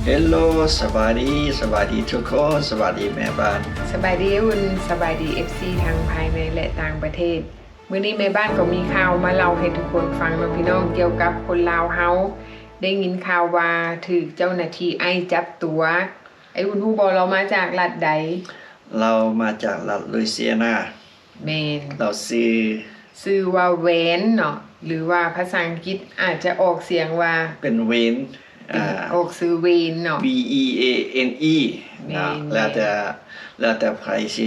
ເຮລໂລ ສະບາຍດີ ສະບາຍດີທຸກຄົນ ສະບາຍດີແມ່ບ້ານ ສະບາຍດີອຸ່ນ ສະບາຍດີ ເອັຟຊີ ທັງພາຍໃນ ແລະ ຕ່າງປະເທດ. ມື້ນີ້ແມ່ບ້ານກໍມີຂ່າວມາເລົ່າໃຫ້ທຸກຄົນຟັງເນາະພີ່ນ້ອງ ກ່ຽວກັບຄົນລາວເຮົາ ໄດ້ຍິນຂ່າວວ່າຖືກເຈົ້າໜ້າທີ່ໄອສ໌ຈັບຕົວ. ອ້າຍອຸ່ນຮູ້ບໍ່ ລາວມາຈາກລັດໃດ? ລາວມາຈາກລັດລຸຍຊີອານາ. ແມ່ນ ລາວຊື່ ຊື່ວ່າ ເວນ ເນາະ ຫຼືວ່າພາສາອັງກິດອາດຈະອອກສຽງວ່າ ເປັນເວນ ເປັນ ອ່າ ອອກຊື່ເວນເນາະ B E A N E ເນາະ ແມ່ນ ແລ້ວແຕ່ ແລ້ວແຕ່ໃຜຊິ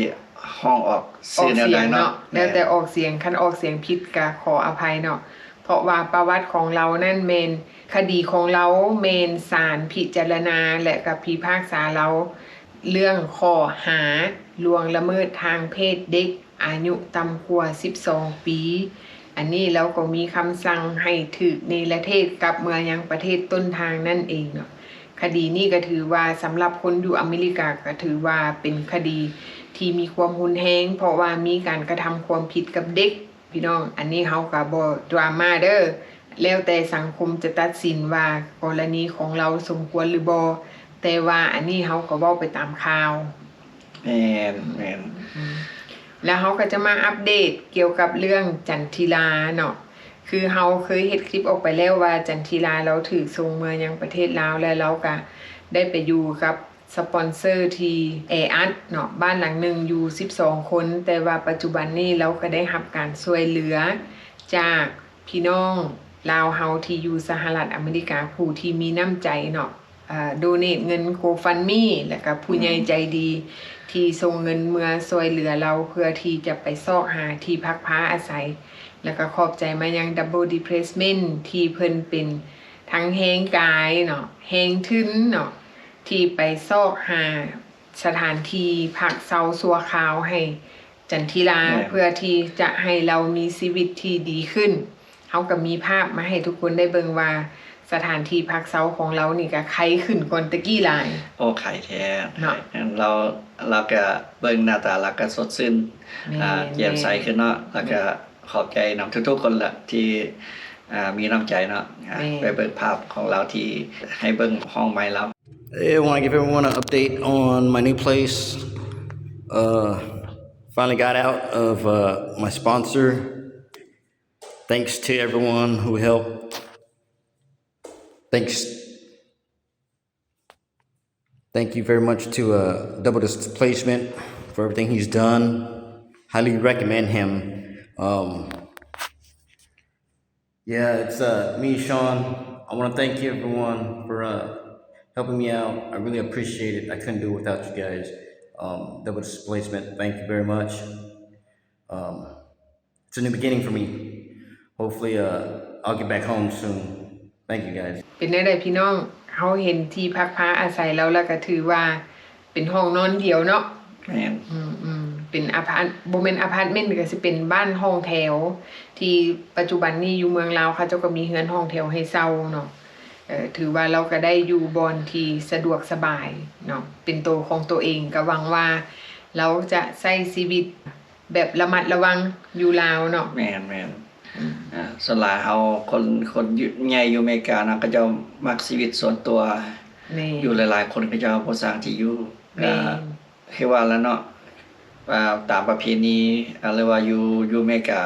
ຮ້ອງອອກຊື່ແນວໃດເນາະ ອອກສຽງເນາະ ແມ່ນ ແລ້ວແຕ່ອອກສຽງ ຄັນອອກສຽງຜິດກະຂໍອະໄພເນາະ ເພາະວ່າປະຫວັດຂອງລາວນັ້ນແມ່ນ ຄະດີຂອງລາວແມ່ນສານພິຈາລະນາ ແລະ ກະພິພາກສາລາວເລື່ອງຂໍ້ຫາລ່ວງລະເມີດທາງເພດເດັກ ອາຍຸຕ່ຳກວ່າສິບສອງປີ. ອັນນີ້ລາວກໍມີຄຳສັ່ງໃຫ້ຖືກເນລະເທດກັບເມືອຍັງປະເທດຕົ້ນທາງນັ້ນເອງເນາະ. ຄະດີນີ້ກໍຖືວ່າສຳລັບຄົນຢູ່ອາເມລິກາກໍຖືວ່າເປັນຄະດີທີ່ມີຄວາມຮຸນແຮງ ເພາະວ່າມີການກະທຳຄວາມຜິດກັບເດັກ ພີ່ນ້ອງ. ອັນນີ້ເຮົາກໍບໍ່ດຣາມາເດີ້ ແລ້ວແຕ່ສັງຄົມຈະຕັດສິນວ່າກໍລະນີຂອງລາວສົມຄວນຫຼືບໍ່ ແຕ່ວ່າອັນນີ້ເຮົາກໍເວົ້າໄປຕາມຂ່າວ. ແມ່ນ ແມ່ນ ອືມ ແລ້ວເຮົາກໍຈະມາອັບເດດກ່ຽວກັບເລື່ອງຈັນທິລາເນາະ ຄືເຮົາເຄີຍເຮັດຄລິບອອກໄປແລ້ວວ່າ ຈັນທິລາລາວຖືກສົ່ງເມືອຍັງປະເທດລາວ ແລະ ລາວກໍໄດ້ໄປຢູ່ກັບສະປອນເຊີທີ່ແອອັດເນາະ ບ້ານຫຼັງໜຶ່ງຢູ່ສິບສອງຄົນ ແຕ່ວ່າປັດຈຸບັນນີ້ລາວກໍໄດ້ຮັບການຊ່ວຍເຫຼືອຈາກພີ່ນ້ອງລາວເຮົາທີ່ຢູ່ສະຫະລັດອາເມລິກາ ຜູ້ທີ່ມີນ້ຳໃຈເນາະ ເອີ່ ໂດເນດເງິນ GoFundMe ແລ້ວກໍຜູ້ໃຫຍ່ໃຈດີ ອືມ ທີ່ສົ່ງເງິນເມືອຊ່ວຍເຫຼືອລາວ ເພື່ອທີ່ຈະໄປຊອກຫາທີ່ພັກພາອາໄສ ແລ້ວກໍຂອບໃຈມາຍັງ Double Depressment ທີ່ເພິ່ນເປັນທັງແຮງກາຍເນາະ ແຮງທຶນເນາະ ທີ່ໄປຊອກຫາສະຖານທີ່ພັກເຊົາຊົ່ວຄາວໃຫ້ ຈັນທິລາ ແມ່ນ ເພື່ອທີ່ຈະໃຫ້ລາວມີຊີວິດທີ່ດີຂຶ້ນ. ເຮົາກໍມີພາບມາໃຫ້ທຸກຄົນໄດ້ເບິ່ງວ່າ ສະຖານທີ່ພັກເຊົາຂອງລາວນີ້ກໍໄຄຂຶ້ນກ່ອນແຕ່ກີ້ຫຼາຍ. ໂອ້ ໄຄແທ້ເນາະ ລາວ ລາວກໍເບິ່ງໜ້າຕາລາວກໍສົດຊື່ນ ແມ່ນ ອ່າ ແຈ່ມໃສຂຶ້ນເນາະ ແມ່ນ ແລ້ວກໍຂອບໃຈນຳທຸກໆຄົນລະທີ່ ອ່າ ມີນ້ຳໃຈເນາະ ອ່າ ແມ່ນ ໄປເບິ່ງພາບຂອງລາວທີ່ໃຫ້ເບິ່ງຫ້ອງໃໝ່ລາວ. Hey, I wanna give everyone an update on my new place. Uh, finally got out of, uh, my sponsor. Thanks to everyone who helped. Thanks. Thank you very much to, uh, Double Displacement for everything he's done. Highly recommend him. Um, Yeah, it's, uh, me, Sean. I wanna thank you, everyone, for, uh, helping me out. I really appreciate it. I couldn't do it without you guys. Um, Double Displacement, thank you very much. Um, it's a new beginning for me. Hopefully, uh, I'll get back home soon. Thank you, guys. ເປັນແນວໃດພີ່ນ້ອງ? ເຮົາເຫັນທີ່ພັກພາອາໄສແລ້ວ ແລ້ວກໍຖືວ່າ ເປັນຫ້ອງນອນດຽວເນາະ. ແມ່ນ ອືມໆ ເປັນອາພາດ ບໍ່ແມ່ນອາພາດເມັນ ກໍຊິເປັນບ້ານຫ້ອງແຖວ ທີ່ປັດຈຸບັນນີ້ຢູ່ເມືອງລາວ ເຂົາເຈົ້າກໍມີເຮືອນຫ້ອງແຖວໃຫ້ເຊົ່າເນາະ. ເອີ ຖືວ່າລາວກໍໄດ້ຢູ່ບ່ອນທີ່ສະດວກສະບາຍເນາະ ເປັນໂຕຂອງໂຕເອງ. ກໍຫວັງວ່າລາວຈະໃຊ້ຊີວິດ ແບບລະມັດລະວັງຢູ່ລາວເນາະ. ແມ່ນໆ ອືມ ອ່າ ສ່ວນຫຼາຍເຮົາຄົນ ຄົນຢູ່ ໃຫຍ່ຢູ່ອາເມລິກາເນາະ ເຂົາເຈົ້າມັກຊີວິດສ່ວນຕົວ. ແມ່ນ ຢູ່ຫຼາຍໆຄົນເຂົາເຈົ້າບໍ່ຊ່າງທີ່ຢູ່. ແມ່ນ ກໍຄືວ່າລະເນາະ ວ່າຕາມປະເພນີ ອ່າ ຫຼືວ່າຢູ່ ຢູ່ອາເມລິກາ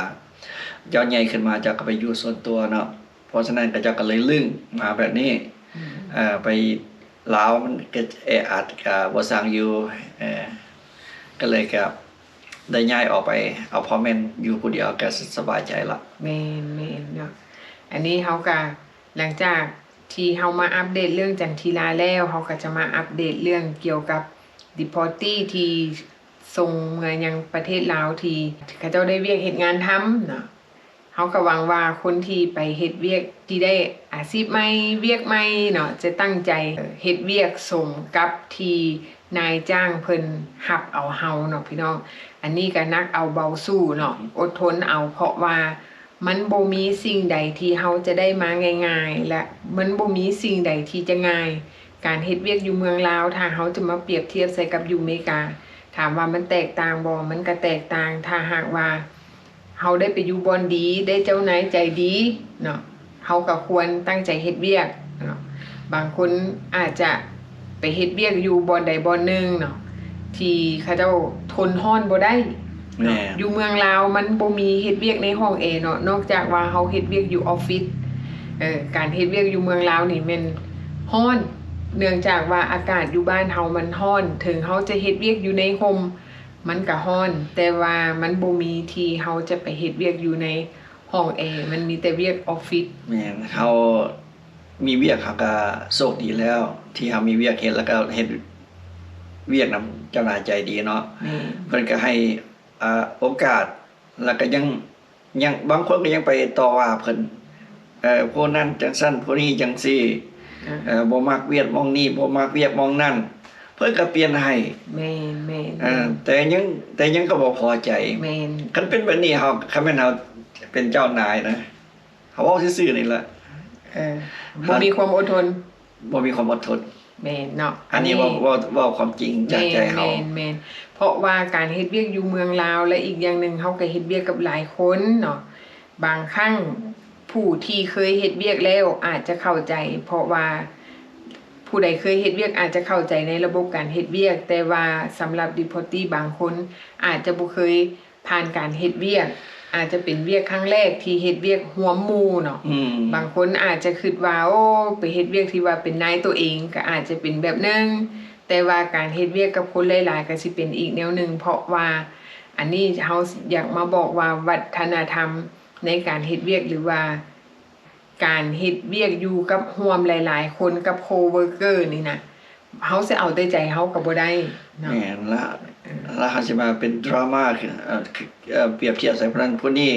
ເຈົ້າໃຫຍ່ຂຶ້ນມາເຈົ້າກໍໄປຢູ່ສ່ວນຕົວເນາະ. ເພາະສະນັ້ນເຂົາເຈົ້າກໍເລີຍລຶ້ງມາແບບນີ້. ອືມ ເອີ ໄປລາວມັນກໍແອອັດ ກໍບໍ່ຊ່າງຢູ່ ເອີ ກໍເລີຍກໍໄດ້ຍ້າຍອອກໄປອາພາດເມັນຢູ່ຜູ້ດຽວ ກໍສະບາຍໃຈລະ. ແມ່ນໆ ເນາະ. ອັນນີ້ເຮົາກໍ ຫຼັງຈາກທີ່ເຮົາມາອັບເດດເລື່ອງຈັນທິລາແລ້ວ ເຮົາກໍຈະມາອັບເດດເລື່ອງກ່ຽວກັບ deportee ທີ່ສົ່ງເມືອຍັງປະເທດລາວ ທີ່ເຂົາເຈົ້າໄດ້ວຽກເຮັດງານທຳເນາະ. ເຮົາກໍຫວັງວ່າຄົນທີ່ໄປເຮັດວຽກ ທີ່ໄດ້ອາຊີບໃໝ່ ວຽກໃໝ່ເນາະ ຈະຕັ້ງໃຈເຮັດວຽກສົມກັບທີ່ນາຍຈ້າງເພິ່ນຮັບເອົາເຮົາເນາະພີ່ນ້ອງ. ອັນນີ້ກໍໜັກເອົາເບົາສູ້ເນາະ ອົດທົນເອົາ ເພາະວ່າມັນບໍ່ມີສິ່ງໃດທີ່ເຮົາຈະໄດ້ມາງ່າຍໆ ແລະ ມັນບໍ່ມີສິ່ງໃດທີ່ຈະງ່າຍ. ການເຮັດວຽກຢູ່ເມືອງລາວ ຖ້າເຮົາຈະມາປຽບທຽບໃສ່ກັບຢູ່ເມກາ ຖາມວ່າມັນແຕກຕ່າງບໍ່? ມັນກໍແຕກຕ່າງ ຖ້າຫາກວ່າ ເຮົາໄດ້ໄປຢູ່ບ່ອນດີ ໄດ້ເຈົ້ານາຍໃຈດີເນາະ ເຮົາກໍຄວນຕັ້ງໃຈເຮັດວຽກເນາະ. ບາງຄົນອາດຈະ ໄປເຮັດວຽກຢູ່ບ່ອນໃດບ່ອນໜຶ່ງເນາະ ທີ່ເຂົາເຈົ້າທົນຮ້ອນບໍ່ໄດ້ເນາະ. ແມ່ນ. ຢູ່ເມືອງລາວມັນບໍ່ມີເຮັດວຽກໃນຫ້ອງແອເນາະ ນອກຈາກວ່າເຮົາເຮັດວຽກຢູ່ອອບຟິດ. ເອີ ການເຮັດວຽກຢູ່ເມືອງລາວນີ້ແມ່ນຮ້ອນ ເນື່ອງຈາກວ່າອາກາດຢູ່ບ້ານເຮົາມັນຮ້ອນ ເຖິງເຮົາຈະເຮັດວຽກຢູ່ໃນຮົ່ມມັນກະຮ້ອນ ແຕ່ວ່າມັນບໍ່ມີທີ່ເຮົາຈະໄປເຮັດວຽກຢູ່ໃນຫ້ອງແອ ມັນມີແຕ່ວຽກອອບຟິດ. ແມ່ນ. ເຮົາ ມີວຽກເຮົາກະໂຊກດີແລ້ວ ທີ່ເຮົາມີວຽກເຮັດ ແລ້ວກະເຮັດວຽກນຳເຈົ້ານາຍໃຈດີເນາະ. ແມ່ນ. ເພິ່ນກະໃຫ້ ອ່າ ໂອກາດ ແລ້ວກະຍັງ ຍັງ ບາງຄົນກະຍັງໄປຕໍ່ວ່າເພິ່ນ ເອີ ຜູ້ນັ້ນຈັ່ງຊັ້ນ ຜູ້ນີ້ຈັ່ງຊີ້ ເອີ ເອີ ບໍ່ມັກວຽກໝ່ອງນີ້ ບໍ່ມັກວຽກໝ່ອງນັ້ນ ເພິ່ນກະປ່ຽນໃຫ້. ແມ່ນໆໆ. ເອີ ແຕ່ຍັງ ແຕ່ຍັງກະບໍ່ພໍໃຈ. ແມ່ນ. ຄັນເປັນແບບນີ້ເຮົາ ຄັນແມ່ນເຮົາເປັນເຈົ້ານາຍນະ ເຮົາເວົ້າຊື່ໆນີ້ລະ. ເອີ ບໍ່ມີຄວາມອົດທົນ. ບໍ່ມີຄວາມອົດທົນ. ແມ່ນເນາະ. ອັນນີ້ເວົ້າ ເວົ້າ ເວົ້າຄວາມຈິງຈາກໃຈເຮົາ. ແມ່ນໆໆ. ເພາະວ່າການເຮັດວຽກຢູ່ເມືອງລາວ ແລະ ອີກຢ່າງໜຶ່ງເຮົາກະເຮັດວຽກກັບຫຼາຍຄົນເນາະ. ບາງຄັ້ງຜູ້ທີ່ເຄີຍເຮັດວຽກແລ້ວອາດຈະເຂົ້າໃຈ ເພາະວ່າຜູ້ໃດເຄີຍເຮັດວຽກອາດຈະເຂົ້າໃຈໃນລະບົບການເຮັດວຽກ, ແຕ່ວ່າສຳລັບ Deportee ບາງຄົນອາດຈະບໍ່ເຄີຍ ຜ່ານການເຮັດວຽກ ອາດຈະເປັນວຽກຄັ້ງແລກທີ່ເຮັດວຽກຮ່ວມໝູ່ເນາະ. ອືມ ບາງຄົນອາດຈະຄິດວ່າ ໂອ້ ໄປເຮັດວຽກທີ່ວ່າເປັນນາຍໂຕເອງ ກະອາດຈະເປັນແບບໜຶ່ງ ແຕ່ວ່າການເຮັດວຽກກັບຄົນຫຼາຍໆ ກະຊິເປັນອີກແນວໜຶ່ງ ເພາະວ່າອັນນີ້ເຮົາຢາກມາບອກວ່າ ວັດທະນະທຳໃນການເຮັດວຽກ ຫຼືວ່າ ການເຮັດວຽກຢູ່ກັບຮ່ວມຫຼາຍໆຄົນ ກັບ coworker ນີ້ນະ ເຮົາຊິເອົາແຕ່ໃຈເຮົາກະບໍ່ໄດ້ເນາະ. ແມ່ນລະ ເອີ ລະເຮົາຊິມາເປັນດຣາມາ ຄື ເອີ ເອີ ປຽບທຽບໃສ່ຜູ້ນັ້ນຜູ້ນີ້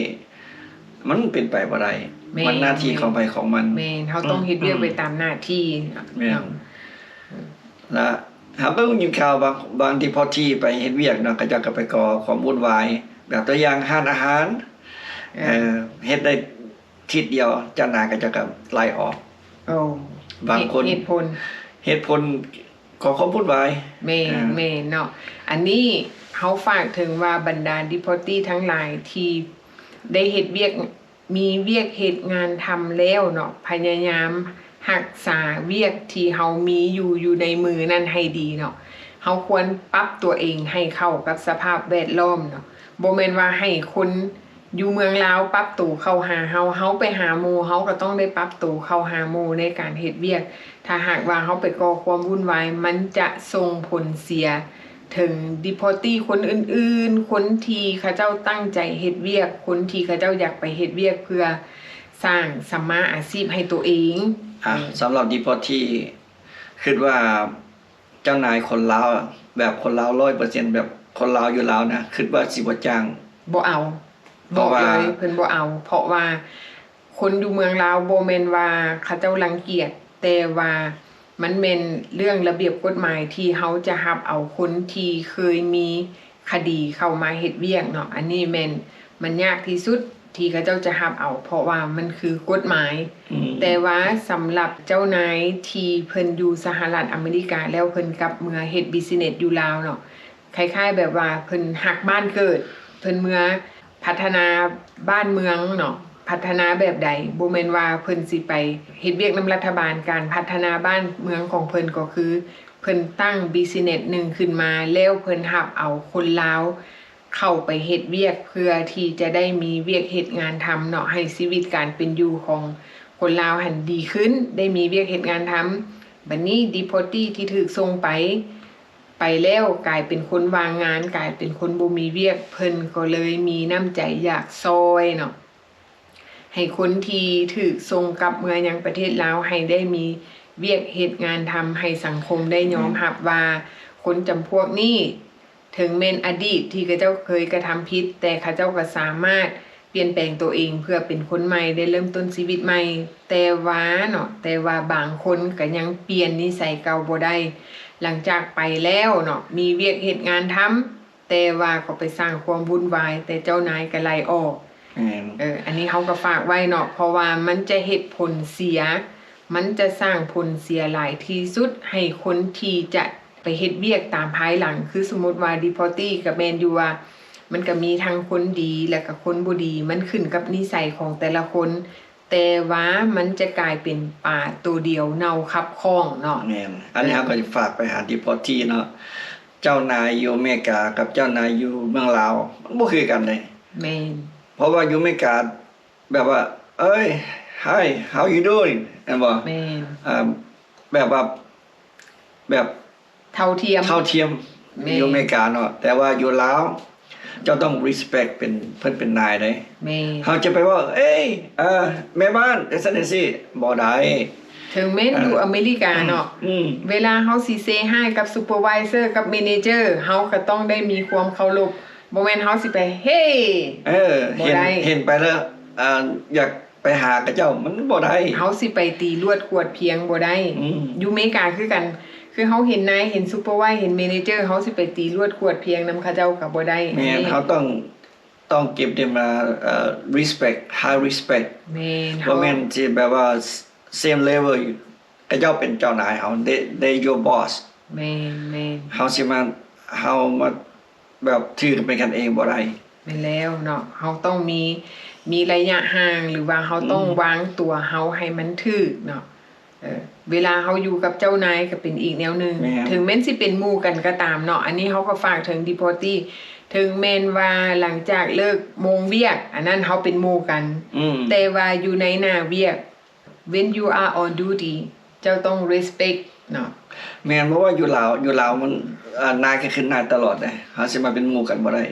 ມັນເປັນໄປບໍ່ໄດ້. ແມ່ນ ມັນໜ້າທີ່ຂອງໃຜຂອງມັນ. ແມ່ນ ເຮົາຕ້ອງເຮັດວຽກໄປຕາມໜ້າທີ່. ແມ່ນ ລະເຮົາກະໄດ້ຍິນຂ່າວບາງ ບາງ Deportee ໄປເຮັດວຽກເນາະ ເຂົາເຈົ້າກະໄປກໍ່ຄວາມວຸ່ນວາຍ ແບບຕົວຢ່າງຮ້ານອາຫານ ເອີ ເອີ ເຮັດໄດ້ ທິດດຽວເຈົ້ານາຍເຂົາເຈົ້າກະໄລ່ອອກ. ໂອ້ ບາງຄົນ ເຫດ ເຫດຜົນ ເຫດຜົນຂອງຄວາມວຸ່ນວາຍ. ແມ່ນ ເອີ ແມ່ນເນາະ. ອັນນີ້ເຮົາຝາກເຖິງວ່າບັນດາ Deportee ທັງຫຼາຍທີ່ໄດ້ເຮັດວຽກ ມີວຽກເຮັດງານທຳແລ້ວເນາະ ພະຍາຍາມຮັກສາວຽກທີ່ເຮົາມີຢູ່ ຢູ່ໃນມືນັ້ນໃຫ້ດີເນາະ. ເຮົາຄວນປັບຕົວເອງໃຫ້ເຂົ້າກັບສະພາບແວດລ້ອມເນາະ ບໍ່ແມ່ນວ່າໃຫ້ຄົນ ຢູ່ເມືອງລາວປັບໂຕເຂົ້າຫາເຮົາ ເຮົາໄປຫາໝູ່ ເຮົາກະຕ້ອງໄດ້ປັບໂຕເຂົ້າຫາໝູ່ໃນການເຮັດວຽກ. ຖ້າຫາກວ່າເຮົາໄປກໍ່ຄວາມວຸ່ນວາຍ ມັນຈະສົ່ງຜົນເສຍເຖິງ Deportee ຄົນອື່ນໆ ຄົນທີ່ເຂົາເຈົ້າຕັ້ງໃຈເຮັດວຽກ ຄົນທີ່ເຂົາເຈົ້າຢາກໄປເຮັດວຽກເພື່ອສ້າງສຳມາອາຊີບໃຫ້ໂຕເອງ. ອ່າ ສຳລັບ Deportee ຄິດວ່າ ເຈົ້ານາຍຄົນລາວ ແບບຄົນລາວຮ້ອຍເປີເຊັນ ແບບຄົນລາວຢູ່ລາວນະ ຄິດວ່າຊິບໍ່ຈ້າງ. ບໍ່ເອົາ. ເພາະວ່າ ບອກເລີຍ ເພິ່ນບໍ່ເອົາ ເພາະວ່າຄົນຢູ່ເມືອງລາວບໍ່ແມ່ນວ່າເຂົາເຈົ້າລັງກຽດ ແຕ່ວ່າມັນແມ່ນເລື່ອງລະບຽບກົດໝາຍທີ່ເຮົາຈະຮັບເອົາຄົນທີ່ເຄີຍມີ ຄະດີເຂົ້າມາເຮັດວຽກເນາະ. ອັນນີ້ແມ່ນມັນຍາກທີ່ສຸດທີ່ເຂົາເຈົ້າຈະຮັບເອົາ ເພາະວ່າມັນຄືກົດໝາຍ. ອືມ ແຕ່ວ່າສຳລັບເຈົ້ານາຍທີ່ເພິ່ນຢູ່ສະຫະລັດອາເມລິກາ ແລ້ວເພິ່ນກັບເມືອເຮັດ business ຢູ່ລາວເນາະ ຄ້າຍໆແບບວ່າເພິ່ນຮັກບ້ານເກີດ ເພິ່ນເມືອພັດທະນາບ້ານເມືອງເນາະ. ພັດທະນາແບບໃດ? ບໍ່ແມ່ນວ່າເພິ່ນຊິໄປເຮັດວຽກນຳລັດຖະບານ. ການພັດທະນາບ້ານເມືອງຂອງເພິ່ນກໍຄື ເພິ່ນຕັ້ງ business ໜຶ່ງຂຶ້ນມາ ແລ້ວເພິ່ນຮັບເອົາຄົນລາວເຂົ້າໄປເຮັດວຽກ ເພື່ອທີ່ຈະໄດ້ມີວຽກເຮັດງານທຳເນາະ ໃຫ້ຊີວິດການເປັນຢູ່ຂອງຄົນລາວຫັ້ນດີຂຶ້ນ ໄດ້ມີວຽກເຮັດງານທຳ. ບັດນີ້ deportee ທີ່ຖືກສົ່ງໄປ ໄປແລ້ວກາຍເປັນຄົນວ່າງງານ ກາຍເປັນຄົນບໍ່ມີວຽກ ເພິ່ນກໍເລີຍມີນ້ຳໃຈຢາກຊ່ອຍເນາະ ໃຫ້ຄົນທີ່ຖືກສົ່ງກັບເມືອຍັງປະເທດລາວ ໃຫ້ໄດ້ມີວຽກເຮັດງານທຳ ໃຫ້ສັງຄົມໄດ້ຍອມຮັບວ່າ ຄົນຈຳພວກນີ້ ເຖິງແມ່ນອະດີດທີ່ເຂົາເຈົ້າເຄີຍກະທຳຜິດ ແຕ່ເຂົາເຈົ້າກະສາມາດປ່ຽນແປງໂຕເອງເພື່ອເປັນຄົນໃໝ່ ໄດ້ເລີ່ມຕົ້ນຊີວິດໃໝ່. ແຕ່ວ່າເນາະ ແຕ່ວ່າບາງຄົນກະຍັງປ່ຽນນິໄສເກົ່າບໍ່ໄດ້ ຫຼັງຈາກໄປແລ້ວເນາະ ມີວຽກເຮັດງານທຳ ແຕ່ວ່າກໍໄປສ້າງຄວາມວຸ່ນວາຍ ແຕ່ເຈົ້ານາຍກໍໄລ່ອອກ. ແມ່ນ. ເອີ ອັນນີ້ເຮົາກໍຝາກໄວ້ເນາະ ເພາະວ່າມັນຈະເຮັດຜົນເສຍ ມັນຈະສ້າງຜົນເສຍຫຼາຍທີ່ສຸດໃຫ້ຄົນທີ່ຈະໄປເຮັດວຽກຕາມພາຍຫຼັງ. ຄືສົມມຸດວ່າ deportee ກໍແມ່ນຢູ່ວ່າ ມັນກໍມີທັງຄົນດີ ແລະກໍຄົນບໍ່ດີ ມັນຂຶ້ນກັບນິໄສຂອງແຕ່ລະຄົນ. ແຕ່ວ່າມັນຈະກາຍເປັນປາໂຕດຽວເນົ່າຂັບຂ້ອງເນາະ. ແມ່ນ. ອັນນີ້ເຮົາກໍຈະຝາກໄປຫາ deportee ເນາະ, ເຈົ້ານາຍຢູ່ອາເມລິກາກັບເຈົ້ານາຍຢູ່ເມືອງລາວ ມັນບໍ່ຄືກັນເດ້. ແມ່ນ. ເພາະວ່າຢູ່ອາເມລິກາແບບວ່າ ເອີຍ Hi, how you doing? ແມ່ນບໍ່? ແມ່ນ. ອ່າ ແບບວ່າ ແບບ ເທົ່າທຽມ ເທົ່າທຽມ. ແມ່ນ. ຢູ່ອາເມລິກາເນາະ, ແຕ່ວ່າຢູ່ລາວ ເຈົ້າຕ້ອງ respect ເປັນ ເພິ່ນເປັນນາຍເດ້. ແມ່ນ. ເຮົາຈະໄປເວົ້າ ເອີຍ ເອີ ແມ່ບ້ານ ຈັ່ງຊັ້ນຈັ່ງຊີ້ ບໍ່ໄດ້. ເຖິງແມ່ນຢູ່ ເອີ ອາເມລິກາເນາະ, ອືມ ເວລາເຮົາຊິ say hi ກັບ supervisor ກັບ manager ເຮົາກໍຕ້ອງໄດ້ມີຄວາມເຄົາລົບ. ບໍ່ແມ່ນເຮົາຊິໄປ ເຮ ເອີ ບໍ່ໄດ້. ເຫັນ ເຫັນໄປແລ້ວ ອ່າ ຢາກໄປຫາເຂົາເຈົ້າ ມັນບໍ່ໄດ້. ເຮົາຊິໄປຕີລວດກວດພຽງບໍ່ໄດ້. ອືມ. ຢູ່ເມກາຄືກັນ, ຄືເຮົາເຫັນນາຍ ເຫັນ supervisor ເຫັນ manager ເຮົາຊິໄປຕີລວດກວດພຽງນຳເຂົາເຈົ້າກໍບໍ່ໄດ້. ແມ່ນ. ອັນນີ້ ເຮົາຕ້ອງ ຕ້ອງ give them a, uh, respect, high respect. ແມ່ນ. ບໍ່ແມ່ນຊິແບບວ່າ same level ຢູ່ ເຂົາເຈົ້າເປັນເຈົ້ານາຍເຮົາ they, they your boss. ແມ່ນ ແມ່ນ. ເຮົາຊິມາ ເຮົາມາແບບຖືເປັນກັນເອງບໍ່ໄດ້. ແມ່ນແລ້ວເນາະ, ເຮົາຕ້ອງມີ ມີໄລຍະຫ່າງ ຫຼືວ່າເຮົາຕ້ອງ ອືມ ວາງຕົວເຮົາໃຫ້ມັນຖືກເນາະ. ເອີ ເວລາເຮົາຢູ່ກັບເຈົ້ານາຍກໍເປັນອີກແນວໜຶ່ງ. ແມ່ນ. ເຖິງແມ່ນຊິເປັນໝູ່ກັນກໍຕາມເນາະ, ອັນນີ້ເຮົາກໍຝາກເຖິງ deportee ເຖິງແມ່ນວ່າຫຼັງຈາກເລີກໂມງວຽກ ອັນນັ້ນເຮົາເປັນໝູ່ກັນ, ອືມ ແຕ່ວ່າຢູ່ໃນໜ້າວຽກ when you are on duty ເຈົ້າຕ້ອງ respect ເນາະ. ແມ່ນ. ເພາະວ່າຢູ່ລາວ ຢູ່ລາວມັນ ອ່າ ນາຍກໍຄືນາຍຕະຫຼອດເດ້, ເຮົາຊິມາເປັນໝູ່ກັນບໍ່ໄດ້.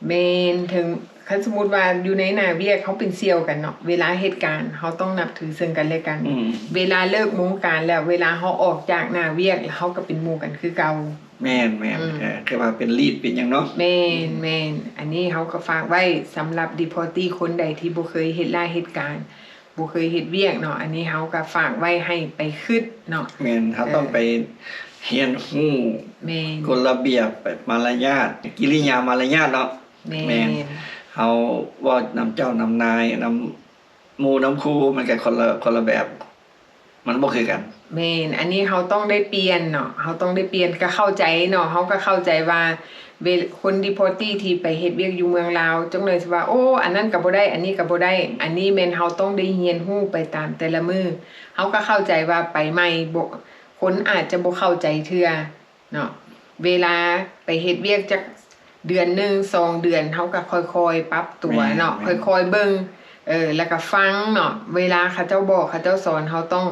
ແມ່ນ. ເຖິງ ຄັນສົມມຸດວ່າຢູ່ໃນໜ້າວຽກເຮົາເປັນສ່ຽວກັນເນາະ, ເວລາເຮັດການເຮົາຕ້ອງນັບຖືເຊິ່ງກັນແລະກັນ. ອືມ. ເວລາເລີກໂມງການແລ້ວ ເວລາເຮົາອອກຈາກໜ້າວຽກ ເຮົາກໍເປັນໝູ່ກັນຄືເກົ່າ. ແມ່ນໆ. ອືມ. ເອີ ຄືວ່າເປັນ lead ເປັນຫຍັງເນາະ. ແມ່ນໆ. ອັນນີ້ເຮົາກໍຝາກໄວ້ສຳລັບ deportee ຄົນໃດທີ່ບໍ່ເຄີຍເຮັດລາເຮັດການ ບໍ່ເຄີຍເຮັດວຽກເນາະ, ອັນນີ້ເຮົາກໍຝາກໄວ້ໃຫ້ໄປຄິດເນາະ. ແມ່ນ. ເຮົາ ເອີ ຕ້ອງໄປຮຽນຮູ້ ແມ່ນ ກົດລະບຽບ ມາລະຍາດ ກິລິຍາມາລະຍາດເນາະ. ແມ່ນ. ແມ່ນ. ເຮົາເວົ້ານຳເຈົ້ານຳນາຍ ນຳໝູ່ນຳຄູ່ ມັນກໍຄົນລະ ຄົນລະແບບ ມັນບໍ່ຄືກັນ. ແມ່ນ. ອັນນີ້ເຮົາຕ້ອງໄດ້ປ່ຽນເນາະ, ເຮົາຕ້ອງໄດ້ປ່ຽນ. ກໍເຂົ້າໃຈເນາະ, ເຮົາກໍເຂົ້າໃຈວ່າ ເວ ຄົນ deportee ທີ່ໄປເຮັດວຽກຢູ່ເມືອງລາວ ຈັກໜ້ອຍຊິວ່າ ໂອ້ ອັນນັ້ນກໍບໍ່ໄດ້ ອັນນີ້ກໍບໍ່ໄດ້. ອັນນີ້ແມ່ນເຮົາຕ້ອງໄດ້ຮຽນຮູ້ໄປຕາມແຕ່ລະມື້. ເຮົາກໍເຂົ້າໃຈວ່າໄປໃໝ່ ບໍ່ ຄົນອາດຈະບໍ່ເຂົ້າໃຈເທື່ອເນາະ. ເວລາໄປເຮັດວຽກຈັກເດືອນໜຶ່ງ ສອງເດືອນ ເຮົາກໍຄ່ອຍໆປັບຕົວເນາະ. ແມ່ນໆ. ຄ່ອຍໆເບິ່ງ ເອີ ແລ້ວກໍຟັງເນາະ. ເວລາເຂົາເຈົ້າບອກ ເຂົາເຈົ້າສອນ ເຮົາຕ້ອງ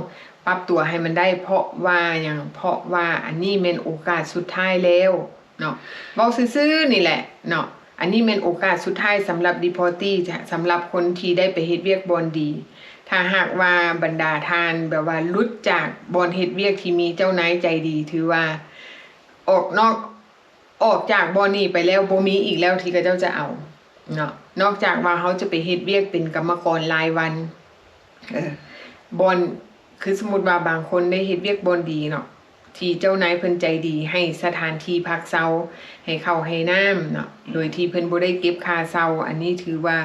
ປັບຕົວໃຫ້ມັນໄດ້. ເພາະວ່າຫຍັງ? ເພາະວ່າອັນນີ້ແມ່ນໂອກາດສຸດທ້າຍແລ້ວ ເນາະ. ເວົ້າຊື່ໆນີ້ແຫຼະເນາະ, ອັນນີ້ແມ່ນໂອກາດສຸດທ້າຍສຳລັບ deportee ສຳລັບຄົນທີ່ໄດ້ໄປເຮັດວຽກບ່ອນດີ. ຖ້າຫາກວ່າບັນດາທ່ານແບບວ່າຫຼຸດຈາກບ່ອນເຮັດວຽກທີ່ມີເຈົ້ານາຍໃຈດີ ຖືວ່າອອກນອກ ອອກຈາກບ່ອນນີ້ໄປແລ້ວ ບໍ່ມີອີກແລ້ວທີ່ເຂົາເຈົ້າຈະເອົາເນາະ, ນອກຈາກວ່າເຮົາຈະໄປເຮັດວຽກເປັນກຳມະກອນລາຍວັນ. ເອີ ບ່ອນ ຄືສົມມຸດວ່າບາງຄົນໄດ້ເຮັດວຽກບ່ອນດີເນາະ ທີ່ເຈົ້ານາຍເພິ່ນໃຈດີ ໃຫ້ສະຖານທີ່ພັກເຊົາ ໃຫ້ເຂົ້າໃຫ້ນ້ຳເນາະ ອືມ ໂດຍທີ່ເພິ່ນບໍ່ໄດ້ເກັບຄ່າເຊົ່າ, ອັນນີ້ຖືວ່າ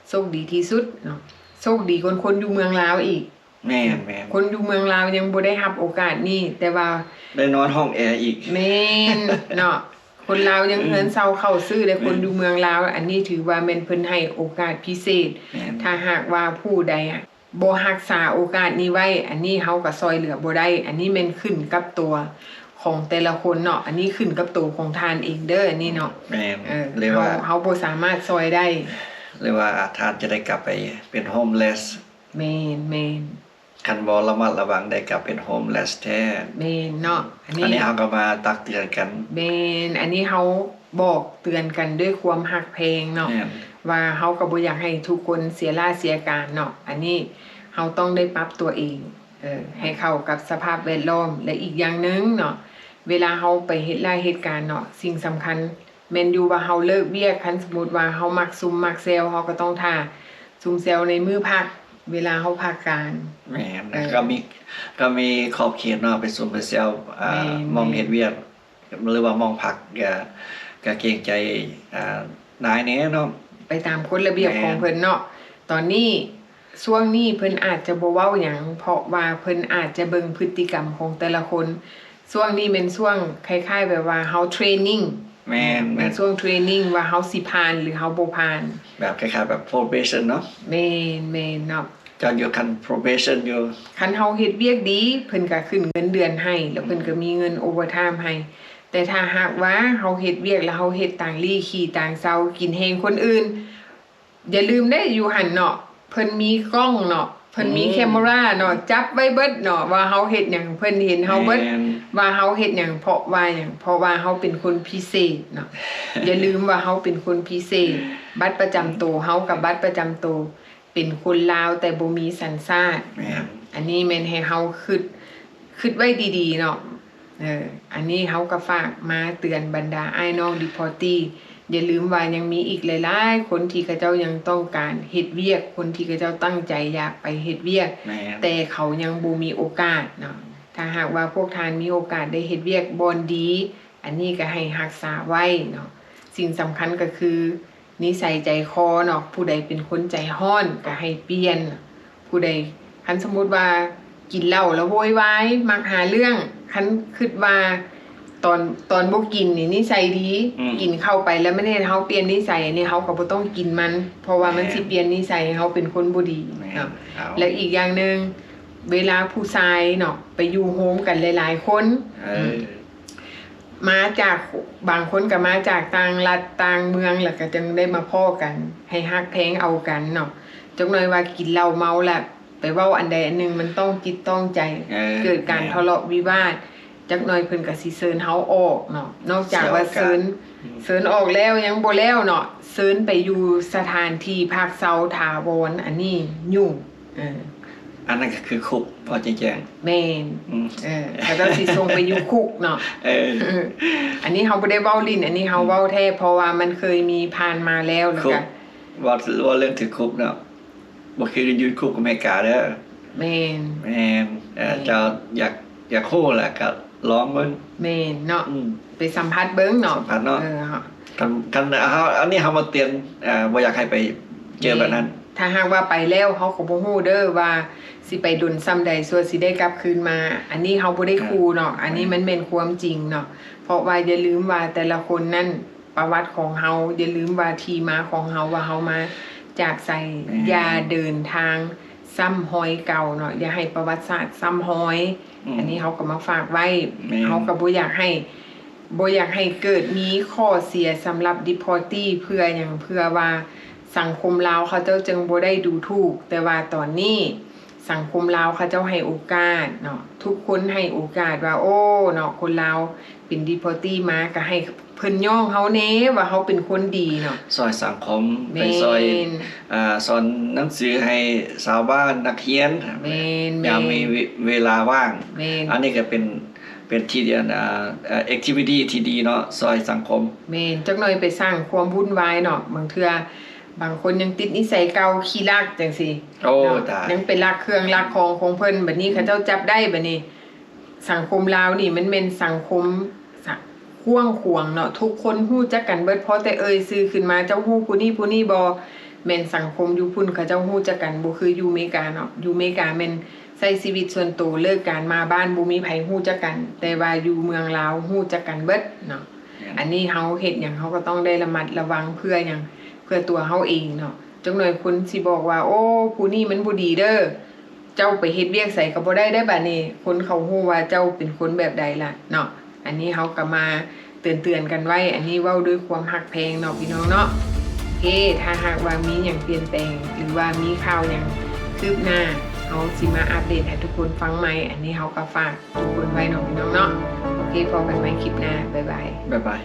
ໂຊກດີທີ່ສຸດເນາະ, ໂຊກດີກວ່າຄົນຢູ່ເມືອງລາວອີກ. ແມ່ນໆ ຄົນຢູ່ເມືອງລາວຍັງບໍ່ໄດ້ຮັບໂອກາດນີ້ ແຕ່ວ່າໄດ້ນອນຫ້ອງແອອີກ. ແມ່ນເນາະ, ຄົນລາວຍັງ ອືມ ເຮືອນເຊົ່າເຂົ້າຊື້ ແຕ່ຄົນ ແມ່ນ ຢູ່ເມືອງລາວ ອັນນີ້ຖືວ່າແມ່ນເພິ່ນໃຫ້ໂອກາດພິເສດ. ແມ່ນ. ຖ້າຫາກວ່າຜູ້ໃດ ບໍ່ຮັກສາໂອກາດນີ້ໄວ້ ອັນນີ້ເຮົາກໍຊ່ອຍເຫຼືອບໍ່ໄດ້. ອັນນີ້ແມ່ນຂຶ້ນກັບຕົວຂອງແຕ່ລະຄົນເນາະ, ອັນນີ້ຂຶ້ນກັບໂຕຂອງທ່ານເອງເດີ ອັນນີ້ເນາະ. ແມ່ນ. ເອີ ຫຼືວ່າ ເຮົາ ເຮົາບໍ່ສາມາດຊ່ອຍໄດ້ ຫຼືວ່າທ່ານຈະໄດ້ກັບໄປເປັນ homeless. ແມ່ນໆ. ຄັນບໍ່ລະມັດລະວັງໄດ້ກັບເປັນ homeless ແທ້. ແມ່ນເນາະ. ອັນນີ້ ອັນນີ້ເຮົາກໍມາຕັກເຕືອນກັນ. ແມ່ນ. ອັນນີ້ເຮົາ ບອກເຕືອນກັນດ້ວຍຄວາມຮັກແພງເນາະ ແມ່ນ ວ່າເຮົາກໍບໍ່ຢາກໃຫ້ທຸກຄົນເສຍລາເສຍການເນາະ. ອັນນີ້ເຮົາຕ້ອງໄດ້ປັບຕົວເອງ ເອີ ໃຫ້ເຂົ້າກັບສະພາບແວດລ້ອມ ແລະ ອີກຢ່າງໜຶ່ງເນາະ ເວລາເຮົາໄປເຮັດລາເຮັດການເນາະ ສິ່ງສຳຄັນແມ່ນຢູ່ວ່າເຮົາເລີກວຽກ, ຄັນສົມມຸດວ່າເຮົາມັກຊຸມມັກແຊວ ເຮົາກໍຕ້ອງຖ້າຊຸມແຊວໃນມື້ພັກ ເວລາເຮົາພັກການ. ແມ່ນ. ເອີ ກໍມີ ກໍມີຂອບເຂດເນາະ ໄປຊຸມໄປແຊວ ອ່າ ແມ່ນ ໝ່ອງເຮັດວຽກ ແມ່ນ ຫຼືວ່າໝ່ອງພັກ ກະ ກະເກງໃຈ ອ່າ ນາຍແດ່ເນາະ ໄປຕາມກົດລະບຽບ ແມ່ນ ຂອງເພິ່ນເນາະ. ຕອນນີ້ ຊ່ວງນີ້ເພິ່ນອາດຈະບໍ່ເວົ້າຫຍັງ ເພາະວ່າເພິ່ນອາດຈະເບິ່ງພຶດຕິກຳຂອງແຕ່ລະຄົນ. ຊ່ວງນີ້ແມ່ນຊ່ວງຄ້າຍໆແບບວ່າເຮົາ training. ແມ່ນໆ ແມ່ນຊ່ວງ training ວ່າເຮົາຊິຜ່ານ ຫຼື ເຮົາບໍ່ຜ່ານ ແບບຄ້າຍໆແບບ probation ເນາະ. ແມ່ນໆເນາະ. ເຈົ້າຢູ່ຂັ້ນ probation ຢູ່. ຄັນເຮົາເຮັດວຽກດີ ເພິ່ນກໍຂຶ້ນເງິນເດືອນໃຫ້ ແລ້ວເພິ່ນກໍມີເງິນ overtime ໃຫ້. ແຕ່ຖ້າຫາກວ່າເຮົາເຮັດວຽກ ແລ້ວເຮົາເຮັດຕາງລີ້ຂີ່ຕາງເຊົາ ກິນແຮງຄົນອື່ນ ຢ່າລືມເດ້ ຢູ່ຫັ້ນເນາະ ເພິ່ນມີກ້ອງເນາະ ເພິ່ນມີ ອືມ camera ເນາະ ຈັບໄວ້ເບິດເນາະ ວ່າເຮົາເຮັດຫຍັງ ເພິ່ນເຫັນເຮົາເບິດ ແມ່ນ ວ່າເຮົາເຮັດຫຍັງ ເພາະວ່າຫຍັງ ເພາະວ່າເຮົາເປັນຄົນພິເສດເນາະ. ຢ່າລືມວ່າເຮົາເປັນຄົນພິເສດ ບັດປະຈຳໂຕເຮົາກັບບັດປະຈຳໂຕ ເປັນຄົນລາວແຕ່ບໍ່ມີສັນຊາດ. ແມ່ນ. ອັນນີ້ແມ່ນໃຫ້ເຮົາຄິດ ຄິດໄວ້ດີໆເນາະ. ເອີ ອັນນີ້ເຮົາກໍຝາກມາເຕືອນບັນດາອ້າຍນ້ອງ deportee ຢ່າລືມວ່າຍັງມີອີກຫຼາຍໆຄົນທີ່ເຂົາເຈົ້າຍັງຕ້ອງການເຮັດວຽກ, ຄົນທີ່ເຂົາເຈົ້າຕັ້ງໃຈຢາກໄປເຮັດວຽກ ແມ່ນ ແຕ່ເຂົາຍັງບໍ່ມີໂອກາດເນາະ. ຖ້າຫາກວ່າພວກທ່ານມີໂອກາດໄດ້ເຮັດວຽກບ່ອນດີ ອັນນີ້ກໍໃຫ້ຮັກສາໄວ້ເນາະ. ສິ່ງສຳຄັນກໍຄືນິໄສໃຈຄໍເນາະ, ຜູ້ໃດເປັນຄົນໃຈຮ້ອນກໍໃຫ້ປ່ຽນ, ຜູ້ໃດ ຄັນສົມມຸດວ່າກິນເຫຼົ້າແລ້ວໂວຍວາຍ ມັກຫາເລື່ອງ, ຄັນຄິດວ່າຕອນ ຕອນບໍ່ກິນນີ້ນິໄສດີ ອືມ ກິນເຂົ້າໄປແລ້ວມັນເຮັດໃຫ້ເຮົາປ່ຽນນິໄສ ອັນນີ້ເຮົາກໍບໍ່ຕ້ອງກິນມັນ ເພາະວ່າມັນ ແມ່ນ ຊິປ່ຽນນິໄສໃຫ້ເຮົາເປັນຄົນບໍ່ດີ ແມ່ນ ເນາະ. ແລ້ວອີກຢ່າງໜຶ່ງ ເວລາຜູ້ຊາຍເນາະ ໄປຢູ່ໂຮມກັນຫຼາຍໆຄົນ ເອີ ອືມ ມາຈາກ ບາງຄົນກໍມາຈາກຕ່າງລັດຕ່າງເມືອງ ແລ້ວກໍຈຶ່ງໄດ້ມາພໍ້ກັນ ໃຫ້ຮັກແພງເອົາກັນເນາະ. ຈັກໜ້ອຍວ່າກິນເຫຼົ້າເມົາລະໄປເວົ້າອັນໃດອັນໜຶ່ງ ມັນຕ້ອງຈິດຕ້ອງໃຈ ເອີ ເກີດການ ແມ່ນ ທະເລາະວິວາດ ຈັກໜ້ອຍເພິ່ນກໍຊິເຊີນເຮົາອອກເນາະ. ນອກຈາກວ່າເຊີນ ເຊີນອອກແລ້ວຍັງບໍ່ແລ້ວເນາະ ເຊີນໄປຢູ່ສະຖານທີ່ພັກເຊົາຖາວອນ ອັນນີ້ຫຍຸ້ງ. ເອີ ອັນນັ້ນກໍຄືຄຸກ ເວົ້າແຈ້ງໆ ແມ່ນ ອືມ ເອີ ເຂົາເຈົ້າຊິສົ່ງໄປຢູ່ຄຸກເນາະ ເອີ ອັນນີ້ເຮົາບໍ່ໄດ້ເວົ້າຫຼິ້ນ ອັນນີ້ເຮົາ ອືມ ເວົ້າແທ້ ເພາະວ່າມັນເຄີຍມີຜ່ານມາແລ້ວ ແລ້ວກໍ ຄຸກ ເວົ້າ ເວົ້າເລື່ອງຖືກຄຸກເນາະ ບໍ່ຄືຢູ່ຄຸກອາເມລິກາເດີ. ແມ່ນ ແມ່ນ ເອີ ແມ່ນ ເຈົ້າຢາກ ຢາກຮູ້ລະກໍລອງເບິ່ງ ແມ່ນເນາະ ອືມ ໄປສຳຜັດເບິ່ງເນາະ ສຳຜັດເນາະ ເອີ ຄັນ ຄັນເຮົາ ອັນນີ້ເຮົາມາເຕືອນ ເອີ ບໍ່ຢາກໃຫ້ໄປເຈີແບບນັ້ນ ແມ່ນ ຖ້າຫາກວ່າໄປແລ້ວ ເຮົາກໍບໍ່ຮູ້ເດີວ່າຊິໄປດົນສ່ຳໃດ ຊົ່ວຊິໄດ້ກັບຄືນມາ. ອັນນີ້ເຮົາບໍ່ໄດ້ຂູ່ເນາະ ແມ່ນ ອັນນີ້ມັນແມ່ນຄວາມຈິງເນາະ ເພາະວ່າຢ່າລືມວ່າແຕ່ລະຄົນນັ້ນ ປະຫວັດຂອງເຮົາ ຢ່າລືມວ່າທີ່ມາຂອງເຮົາ ວ່າເຮົາມາຈາກໃສ ແມ່ນ ຢ່າເດີນທາງຊ້ຳຮອຍເກົ່າເນາະ ຢ່າໃຫ້ປະຫວັດສາດຊ້ຳຮອຍ ອືມ ອັນນີ້ເຮົາກໍມາຝາກໄວ້ ແມ່ນ ເຮົາກໍບໍ່ຢາກໃຫ້ ບໍ່ຢາກໃຫ້ເກີດມີຂໍ້ເສຍສຳລັບ deportee ເພື່ອຫຍັງ ເພື່ອວ່າສັງຄົມລາວເຂົາເຈົ້າຈຶ່ງບໍ່ໄດ້ດູຖູກ ແຕ່ວ່າຕອນນີ້ສັງຄົມລາວເຂົາເຈົ້າໃຫ້ໂອກາດເນາະ ທຸກຄົນໃຫ້ໂອກາດວ່າ ໂອ້ ເນາະ ຄົນລາວເປັນ deportee ມາ ກໍໃຫ້ເພິ່ນຍ້ອງເຮົາແດ່ວ່າເຮົາເປັນຄົນດີເນາະ ຊ່ອຍສັງຄົມ ແມ່ນ ໄປຊ່ອຍ ອ່າ ສອນໜັງສືໃຫ້ຊາວບ້ານ ນັກຮຽນ ແມ່ນ ຍາມມີເວ ເວລາວ່າງ ແມ່ນ ອັນນີ້ກໍເປັນ ເປັນທີ່ ອັນ ອ່າ activity ທີ່ດີເນາະ ຊ່ອຍສັງຄົມ ແມ່ນ ຈັກໜ້ອຍໄປສ້າງຄວາມວຸ້ນວາຍເນາະ ບາງເທື່ອບາງຄົນຍັງຕິດນິໄສເກົ່າ ຂີ້ລັກຈັ່ງຊີ້ ໂອ້ ເນາະ ຕາຍ ຍັງໄປລັກເຄື່ອງລັກຂອງຂອງເພິ່ນ ບັດນີ້ເຂົາເຈົ້າຈັບໄດ້ ບັດນີ້ສັງຄົມລາວນີ້ມັນແມ່ນສັງຄົມ ສະ ກວ້າງຂວາງເນາະ ທຸກຄົນຮູ້ຈັກກັນເບິດ ພໍແຕ່ເອີ່ຍຊື່ຂຶ້ນມາ ເຈົ້າຮູ້ຜູ້ນີ້ຜູ້ນີ້ບໍ່? ແມ່ນສັງຄົມຢູ່ພຸ້ນເຂົາເຈົ້າຮູ້ຈັກກັນ ບໍ່ຄືຢູ່ເມກາເນາະ ຢູ່ເມກາແມ່ນ ໃຊ້ຊີວິດສ່ວນໂຕ ເລີກການມາບ້ານບໍ່ມີໃຜຮູ້ຈັກກັນ ແຕ່ວ່າຢູ່ເມືອງລາວຮູ້ຈັກກັນເບິດເນາະ ແມ່ນ ອັນນີ້ເຮົາເຮັດຫຍັງເຮົາກໍຕ້ອງໄດ້ລະມັດລະວັງ ເພື່ອຫຍັງ ເພື່ອຕົວເຮົາເອງເນາະ ຈັກໜ້ອຍຄົນຊິບອກວ່າ ໂອ້ ຜູ້ນີ້ມັນບໍ່ດີເດີ ເຈົ້າໄປເຮັດວຽກໃສກໍບໍ່ໄດ້ເດ້ ບາດນີ້ຄົນເຂົາຮູ້ວ່າເຈົ້າເປັນຄົນແບບໃດລະເນາະ ອັນນີ້ເຮົາກໍມາ ເຕືອນໆກັນໄວ້ ອັນນີ້ເວົ້າດ້ວຍຄວາມຮັກແພງເນາະ ພີ່ນ້ອງເນາະ ໂອເຄ ຖ້າຫາກວ່າມີຫຍັງປ່ຽນແປງ ຫຼືວ່າມີຂ່າວຫຍັງຄືບໜ້າ ເຮົາຊິມາອັບເດດໃຫ້ທຸກຄົນຟັງໃໝ່ ອັນນີ້ເຮົາກໍຝາກທຸກຄົນໄວ້ເນາະ ພີ່ນ້ອງເນາະ ໂອເຄ ພໍ້ກັນໃໝ່ຄລິບໜ້າ ບາຍບາຍ ບາຍບາຍ.